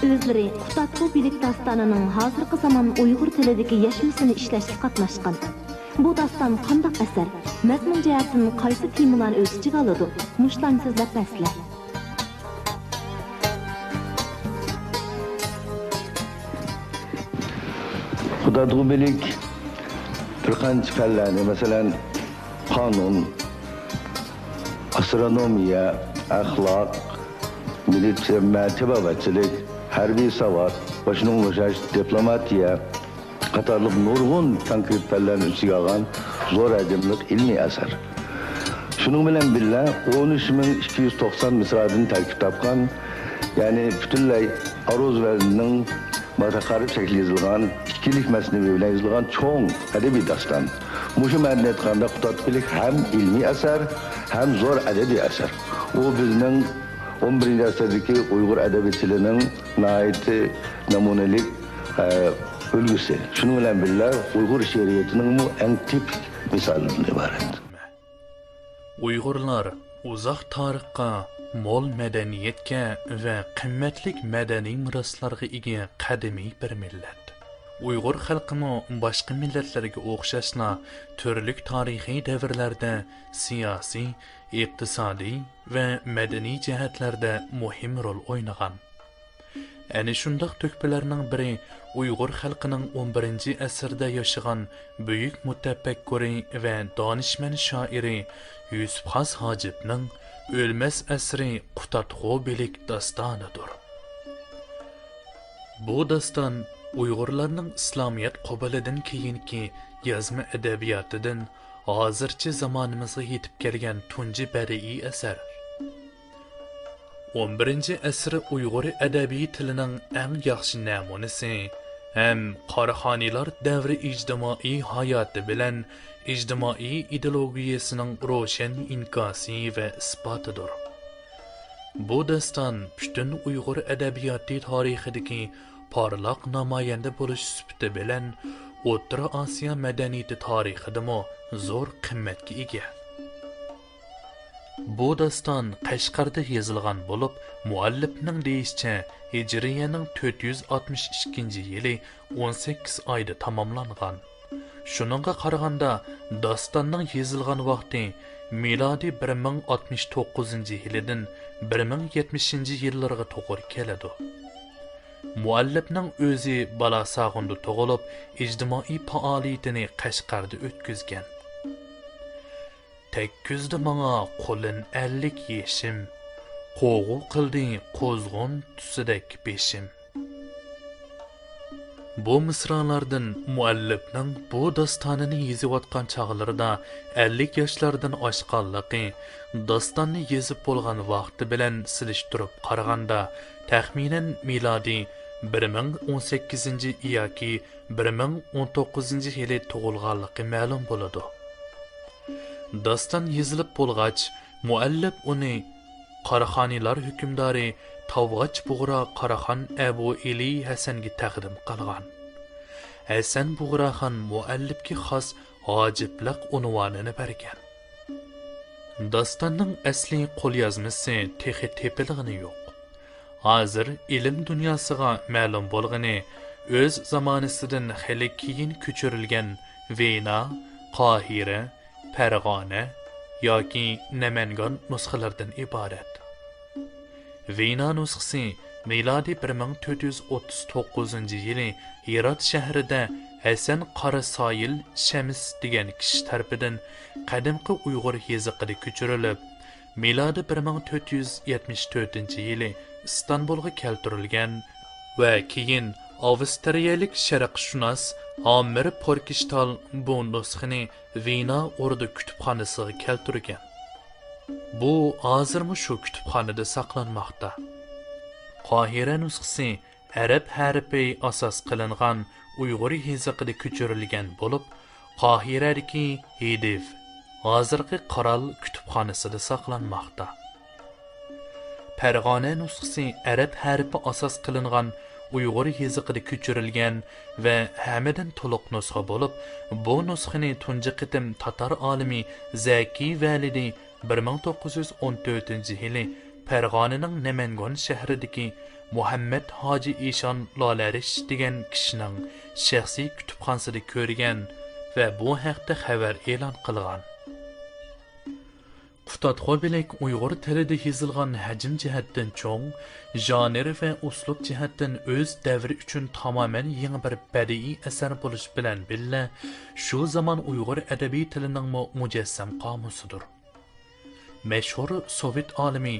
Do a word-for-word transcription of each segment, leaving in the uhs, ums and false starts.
ئۆزلىرى قۇتادغۇ بىلىك داستانىنىڭ ھازىرقى زامان ئۇيغۇر تىلىدىكى يەشمىسىنى ئىشلەشكە قاتناشقان. بۇ داستان قانداق ئەسەر؟ مەزمۇن جەھەتتىن قايسى تېمىلارنى ئۆز ئىچىگە ئالىدۇ؟ مۇشۇلارنى سۆزلەپ بەرسىلە. قۇتادغۇ بىلىك بىر قانچە پەنلەرنى، مەسىلەن، قانۇن، ئاسترونومىيە، ئەخلاق، مىلىتسىيە، مە-، تېبابەتچىلىك، ھەربىي ساۋات، باشنىڭ بوشاش، دىپلوماتىيە قاتارلىق نۇرغۇن كونكرېت پەنلەرنى ئۆز ئىچىگە ئالغان زور ھەجىملىك ئىلمىي ئەسەر. شۇنىڭ بىلەن بىللە، ئون ئۈچ مىڭ ئىككى يۈز توقسان مىسرادىن تەركىب تاپقان، يەنى پۈتۈنلەي ئاروز ۋەزنىنىڭ مۇتەقارىب شەكلى يېزىلغان، ئىككىلىك مەسنىۋى بىلەن يېزىلغان چوڭ ئەدەبىي داستان. مۇشۇ مەنىدىن ئېيتقاندا، قۇتادغۇ بىلىك ھەم ئىلمىي ئەسەر، ھەم زور ئەدەبىي ئەسەر. ئۇ بىزنىڭ ئون بىرىنچى ئەسىردىكى ئۇيغۇر ئەدەبىي تىلىنىڭ ناھايىتى نەمۇنىلىك، ئە، ئۈلگىسى. شۇنىڭ بىلەن بىللە، ئۇيغۇر شېئىرىيىتىنىڭمۇ ئەڭ تىپىك مىسالىدىن ئىبارەت. ئۇيغۇرلار ئۇزاق تارىخقا، مول مەدەنىيەتكە ۋە قىممەتلىك مەدەنىي مىراسلارغا ئىگە قەدىمىي بىر مىللەت. ئۇيغۇر خەلقىمۇ باشقا مىللەتلەرگە ئوخشاشلا تۈرلۈك تارىخىي دەۋرلەردە سىياسىي، ئىقتىسادىي ۋە مەدەنىي جەھەتلەردە مۇھىم رول ئوينىغان. ئەنە شۇنداق تۆھپىلەرنىڭ بىرى ئۇيغۇر خەلقىنىڭ ئون بىرىنچى ئەسىردە ياشىغان بۈيۈك مۇتەپەككۇرى ۋە دانىشمەن شائىرى يۈسۈپ خاس ھاجىپنىڭ ئۆلمەس ئەسىرى قۇتادغۇ بىلىك داستانىدۇر. بۇ داستان ئۇيغۇرلارنىڭ ئىسلامىيەت قوبۇلىدىن كېيىنكى يازما ئەدەبىياتىدىن ھازىرچە زامانىمىزغا يېتىپ كەلگەن تۇنجى بەدىئىي ئەسەر. ئون بىرىنچى ئەسىر ئۇيغۇر ئەدەبىي تىلىنىڭ ئەڭ ياخشى نەمۇنىسى ھەم قاراخانىيلار دەۋرى ئىجتىمائىي ھاياتى بىلەن ئىجتىمائىي ئىدېئولوگىيەسىنىڭ روشەن ئىنكاسى ۋە ئىسپاتىدۇر. بۇ داستان پۈتۈن ئۇيغۇر ئەدەبىياتى تارىخىدىكى پارلاق نامايەندە بولۇش سۈپىتى بىلەن ئوتتۇرا ئاسىيا مەدەنىيىتى تارىخىدىمۇ زور قىممەتكە ئىگە. بۇ داستان قەشقەردە يېزىلغان بولۇپ، مۇئەللىپنىڭ دېيىشىچە، ھىجرىيەنىڭ تۆت يۈز ئاتمىش ئىككىنچى يىلى ئون سەككىز ئايدا تاماملانغان. شۇنىڭغا قارىغاندا، داستاننىڭ يېزىلغان ۋاقتى مىلادىي بىر مىڭ ئاتمىش توققۇزىنچى يىلىدىن بىر مىڭ يەتمىشىنچى يىللىرىغا توغرا كېلىدۇ. مۇئەللىپنىڭ ئۆزى بالاساغۇندا تۇغۇلۇپ، ئىجتىمائىي پائالىيىتىنى قەشقەردە ئۆتكۈزگەن. تەگكۈزدى ماڭا قولىن ئەللىك يېشىم، قوغۇ قىلدى قۇزغۇن تۈسىدەك بېشىم. بۇ مىسرالاردىن مۇئەللىپنىڭ بۇ داستانىنى يېزىۋاتقان چاغلىرىدا ئەللىك ياشلاردىن ئاشقانلىقى، داستاننى يېزىپ بولغان ۋاقتى بىلەن سېلىشتۇرۇپ قارىغاندا، تەخمىنەن مىلادىي بىر مىڭ ئون سەككىزىنچى ياكى بىر مىڭ ئون توققۇزىنچى يىلى تۇغۇلغانلىقى مەلۇم بولىدۇ. داستان يېزىلىپ بولغاچ، مۇئەللىپ ئۇنى قاراخانىيلار ھۆكۈمدارى تاۋغاچ بۇغرا قاراخان ئەبۇ ئېلى ھەسەنگە تەقدىم قىلغان. ھەسەن بۇغراخان مۇئەللىپكە خاس ھاجىپلىق ئۇنۋانىنى بەرگەن. داستاننىڭ ئەسلى قوليازمىسى تېخى تېپىلغىنى يوق. ھازىر ئىلىم دۇنياسىغا مەلۇم بولغىنى، ئۆز زامانىسىدىن خېلى كېيىن كۆچۈرۈلگەن ۋېنا، قاھىرە، پەرغانە ياكى نەمەنگان نۇسخىلىرىدىن ئىبارەت. ۋېنا نۇسخىسى مىلادىي بىر مىڭ تۆت يۈز ئوتتۇز توققۇزىنچى يىلى ھىرات شەھىرىدە ھەسەن قاراسايىل شەمس دېگەن كىشى تەرىپىدىن قەدىمكى ئۇيغۇر يېزىقىدا كۆچۈرۈلۈپ، مىلادىي بىر مىڭ تۆت يۈز يەتمىش تۆتىنچى يىلى ئىستانبۇلغا كەلتۈرۈلگەن ۋە كېيىن ئاۋسترىيەلىك شەرقشۇناس ھاممېر پوركىشتال بۇ نۇسخىنى ۋېنا ئوردا كۇتۇپخانىسىغا كەلتۈرگەن. بۇ ھازىرمۇ شۇ كۇتۇپخانىدا ساقلانماقتا. قاھىرە نۇسخىسى ئەرەب ھەرپى ئاساس قىلىنغان ئۇيغۇر يېزىقىدا كۆچۈرۈلگەن بولۇپ، قاھىرەدىكى ھىدىف، ھازىرقى قارال كۇتۇپخانىسىدا ساقلانماقتا. پەرغانە نۇسخىسى ئەرەب ھەرپى ئاساس قىلىنغان ئۇيغۇر يېزىقىدا كۆچۈرۈلگەن ۋە ھەممىدىن تولۇق نۇسخا بولۇپ، بۇ نۇسخىنى تۇنجى قېتىم تاتار ئالىمى زەكىي ۋەلىدى بىر مىڭ توققۇز يۈز ئون تۆتىنچى يىلى پەرغانىنىڭ نەمەنگان شەھىرىدىكى مۇھەممەد ھاجى ئىشان لالەرىش دېگەن كىشىنىڭ شەخسىي كۇتۇپخانىسىدا كۆرگەن ۋە بۇ ھەقتە خەۋەر ئېلان قىلغان. قۇتادغۇ بىلىك ئۇيغۇر تىلىدا يېزىلغان ھەجىم جەھەتتىن چوڭ، ژانىر ۋە ئۇسلۇب جەھەتتىن ئۆز دەۋرى ئۈچۈن تامامەن يېڭى بىر بەدىئىي ئەسەر بولۇش بىلەن بىللە، شۇ زامان ئۇيغۇر ئەدەبىي تىلىنىڭمۇ مۇجەسسەم قامۇسىدۇر. مەشھۇر سوۋېت ئالىمى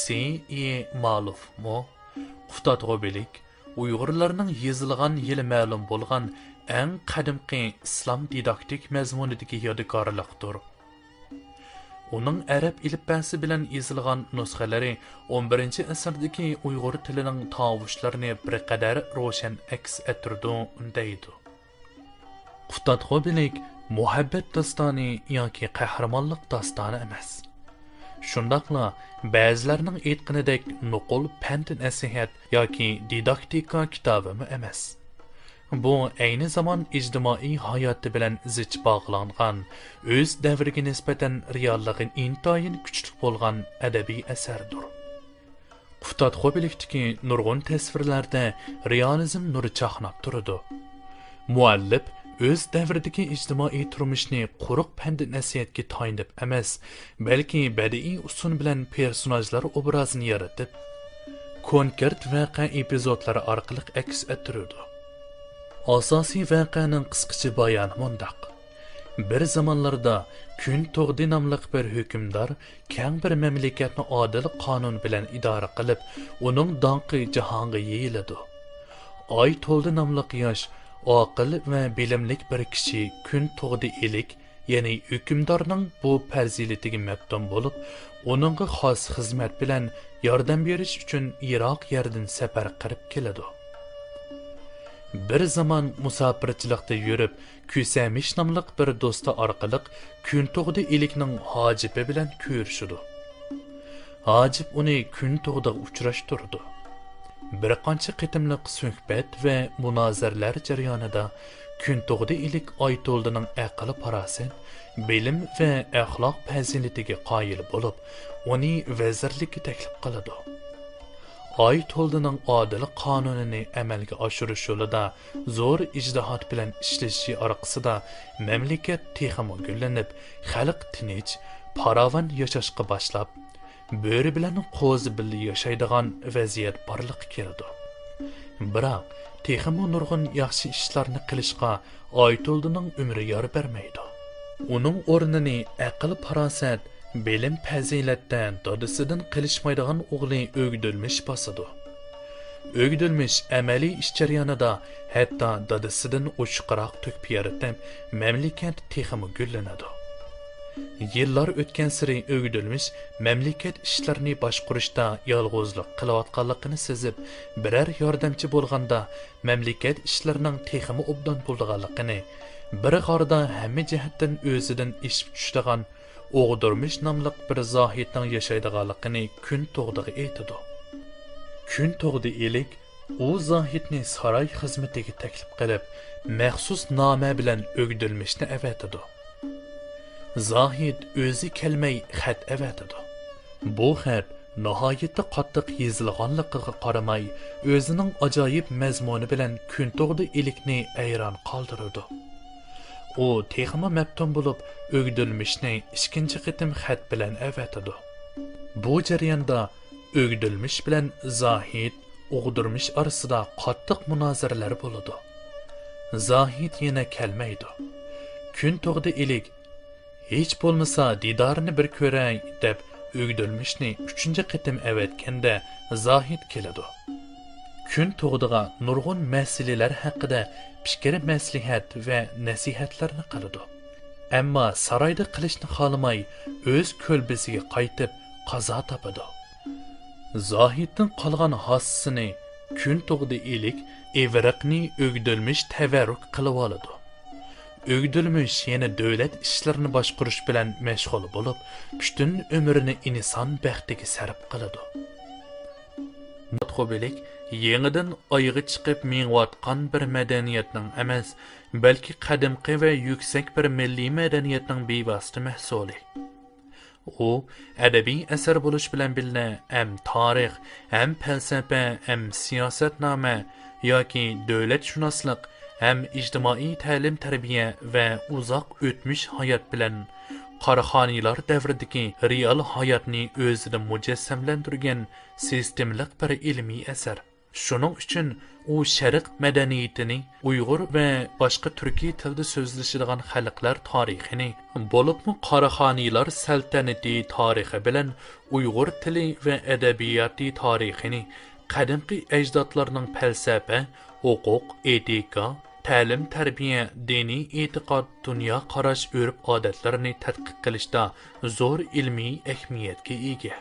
سى ئى مالوفمۇ قۇتادغۇ بىلىك ئۇيغۇرلارنىڭ يېزىلغان يىلى مەلۇم بولغان ئەڭ قەدىمكى ئىسلام دىداكتىك مەزمۇنىدىكى يادىكارلىقتۇر. ئۇنىڭ ئەرەب ئېلىپبەسى بىلەن يېزىلغان نۇسخىلىرى ئون بىرىنچى ئەسىردىكى ئۇيغۇر تىلىنىڭ تاۋۇشلىرىنى بىر قەدەر روشەن ئەكس ئەتتۈرىدۇ، دەيدۇ. قۇتادغۇ بىلىك مۇھەببەت داستانى ياكى قەھرىمانلىق داستانى ئەمەس. شۇنداقلا بەزىلەرنىڭ ئېيتقىنىدەك نوقۇل پەند نەسىھەت ياكى دىداكتىكا كىتابىمۇ ئەمەس. بۇ ئەينى زامان ئىجتىمائىي ھاياتى بىلەن زىچ باغلانغان، ئۆز دەۋرىگە نىسبەتەن رېئاللىقى ئىنتايىن كۈچلۈك بولغان ئەدەبىي ئەسەردۇر. قۇتادغۇ بىلىكتىكى نۇرغۇن تەسۋىرلەردە رېئالىزم نۇرى چاقناپ تۇرىدۇ. مۇئەللىپ ئۆز دەۋرىدىكى ئىجتىمائىي تۇرمۇشنى قۇرۇق پەند نەسىھەتكە تايىنىپ ئەمەس، بەلكى بەدىئىي ئۇسۇل بىلەن پېرسوناژلار ئوبرازىنى يارىتىپ، كونكرېت ۋەقە ئېپىزودلىرى ئارقىلىق ئەكس ئەتتۈرىدۇ. ئاساسىي ۋەقەنىڭ قىسقىچە بايانى مۇنداق. بىر زامانلاردا كۈن تۇغدى ناملىق بىر ھۆكۈمدار كەڭ بىر مەملىكەتنى ئادىل قانۇن بىلەن ئىدارە قىلىپ، ئۇنىڭ داڭقى جاھانغا يېيىلىدۇ. ئايتولدى ناملىق ياش، ئاقىل ۋە بىلىملىك بىر كىشى كۈن تۇغدى ئىلىك، يەنى ھۆكۈمدارنىڭ بۇ پەزىلىتىگە مەپتۇن بولۇپ، ئۇنىڭغا خاس خىزمەت بىلەن ياردەم بېرىش ئۈچۈن يىراق يەردىن سەپەر قىلىپ كېلىدۇ. بىر زامان مۇساپىرچىلىقتا يۈرۈپ، كۈسەمىش ناملىق بىر دوستى ئارقىلىق كۈنتۇغدى ئىلىكنىڭ ھاجىپى بىلەن كۆرۈشىدۇ. ھاجىپ ئۇنى كۈنتۇغدىغا ئۇچراشتۇرىدۇ. بىر قانچە قېتىملىق سۆھبەت ۋە مۇنازىرىلەر جەريانىدا كۈنتۇغدى ئىلىك ئايتولدىنىڭ ئەقىل-پاراسەت، بىلىم ۋە ئەخلاق پەزىلىتىگە قايىل بولۇپ، ئۇنى ۋەزىرلىككە تەكلىپ قىلىدۇ. ئايتولدىنىڭ ئادىل قانۇنىنى ئەمەلگە ئاشۇرۇش يولىدا زور ئىجتىھات بىلەن ئىشلىشى ئارقىسىدا، مەملىكەت تېخىمۇ گۈللىنىپ، خەلق تىنچ، پاراۋان ياشاشقا باشلاپ، بۆرە بىلەن قوزا بىللە ياشايدىغان ۋەزىيەت بارلىققا كېلىدۇ. بىراق، تېخىمۇ نۇرغۇن ياخشى ئىشلارنى قىلىشقا ئايتولدىنىڭ ئۆمرى يار بەرمەيدۇ. ئۇنىڭ ئورنىنى ئەقىل-پاراسەت، بىلىم-پەزىلەتتە دادىسىدىن قېلىشمايدىغان ئوغلى ئۆگدۈلمىش باسىدۇ. ئۆگدۈلمىش ئەمەلىي ئىش جەريانىدا ھەتتا دادىسىدىن ئوشۇقراق تۆھپە يارىتىپ، مەملىكەت تېخىمۇ گۈللىنىدۇ. يىللار ئۆتكەنسېرى ئۆگدۈلمىش مەملىكەت ئىشلىرىنى باشقۇرۇشتا يالغۇزلۇق قىلىۋاتقانلىقىنى سېزىپ، بىرەر ياردەمچى بولغاندا مەملىكەت ئىشلىرىنىڭ تېخىمۇ ئوبدان بولىدىغانلىقىنى، بىر غاردا ھەممە جەھەتتىن ئۆزىدىن ئېشىپ چۈشىدىغان ئوغدۇرمىش ناملىق بىر زاھىتنىڭ ياشايدىغانلىقىنى كۈنتۇغدىغا ئېيتىدۇ. كۈنتۇغدى ئىلىك ئۇ زاھىتنى ساراي خىزمىتىگە تەكلىپ قىلىپ، مەخسۇس نامە بىلەن ئۆگدۈلمىشنى ئەۋەتىدۇ. زاھىت ئۆزى كەلمەي خەت ئەۋەتىدۇ. بۇ خەت ناھايىتى قاتتىق يېزىلغانلىقىغا قارىماي، ئۆزىنىڭ ئاجايىپ مەزمۇنى بىلەن كۈنتۇغدى ئىلىكنى ھەيران قالدۇرىدۇ. ئۇ تېخىمۇ مەپتۇن بولۇپ، ئۆگدۈلمىشنى ئىككىنچى قېتىم خەت بىلەن ئەۋەتىدۇ. بۇ جەرياندا ئۆگدۈلمىش بىلەن زاھىت، ئوغدۇرمىش ئارىسىدا قاتتىق مۇنازىرىلەر بولىدۇ. زاھىت يەنە كەلمەيدۇ. كۈنتۇغدى ئىلىك، «ھېچ بولمىسا دىدارىنى بىر كۆرەي» دەپ، ئۆگدۈلمىشنى ئۈچىنچى قېتىم ئەۋەتكەندە، زاھىت كېلىدۇ. كۈنتۇغدىغا نۇرغۇن مەسىلىلەر ھەققىدە پىكىر-مەسلىھەت ۋە نەسىھەتلەرنى قىلىدۇ. ئەمما سارايدا قىلىشنى خالىماي، ئۆز كۆلبىسىگە قايتىپ، قازا تاپىدۇ. زاھىتتىن قالغان ھاسىسىنى كۈنتۇغدى ئىلىك ئىۋرىقنى ئۆگدۈلمىش تەۋەررۈك قىلىۋالىدۇ. ئۆگدۈلمىش يەنە دۆلەت ئىشلىرىنى باشقۇرۇش بىلەن مەشغۇل بولۇپ، پۈتۈن ئۆمرىنى ئىنسان بەختىگە سەرپ قىلىدۇ. قۇتادغۇ بىلىك يېڭىدىن ئايغا چىقىپ مېڭىۋاتقان بىر مەدەنىيەتنىڭ ئەمەس، بەلكى قەدىمكى ۋە يۈكسەك بىر مىللىي مەدەنىيەتنىڭ بىۋاسىتە مەھسۇلى. ئۇ ئەدەبىي ئەسەر بولۇش بىلەن بىللە، ھەم تارىخ، ھەم پەلسەپە، ھەم سىياسەتنامە ياكى دۆلەتشۇناسلىق، ھەم ئىجتىمائىي تەلىم-تەربىيە ۋە ئۇزاق ئۆتمۈش ھايات بىلەن قاراخانىيلار دەۋرىدىكى رېئال ھاياتنى ئۆزىدە مۇجەسسەملەندۈرگەن سىستېمىلىق بىر ئىلمىي ئەسەر. شۇنىڭ ئۈچۈن ئۇ شەرق مەدەنىيىتىنى، ئۇيغۇر ۋە باشقا تۈركىي تىلدا سۆزلىشىدىغان خەلقلەر تارىخىنى، بولۇپمۇ قاراخانىيلار سەلتەنىتى تارىخى بىلەن ئۇيغۇر تىلى ۋە ئەدەبىياتى تارىخىنى، قەدىمكى ئەجدادلارنىڭ پەلسەپە، ھوقۇق، ئېتىكا، تەلىم-تەربىيە، دىنىي ئېتىقاد، دۇنيا قاراش، ئۆرپ-ئادەتلىرىنى تەتقىق قىلىشتا زور ئىلمىي ئەھمىيەتكە ئىگە.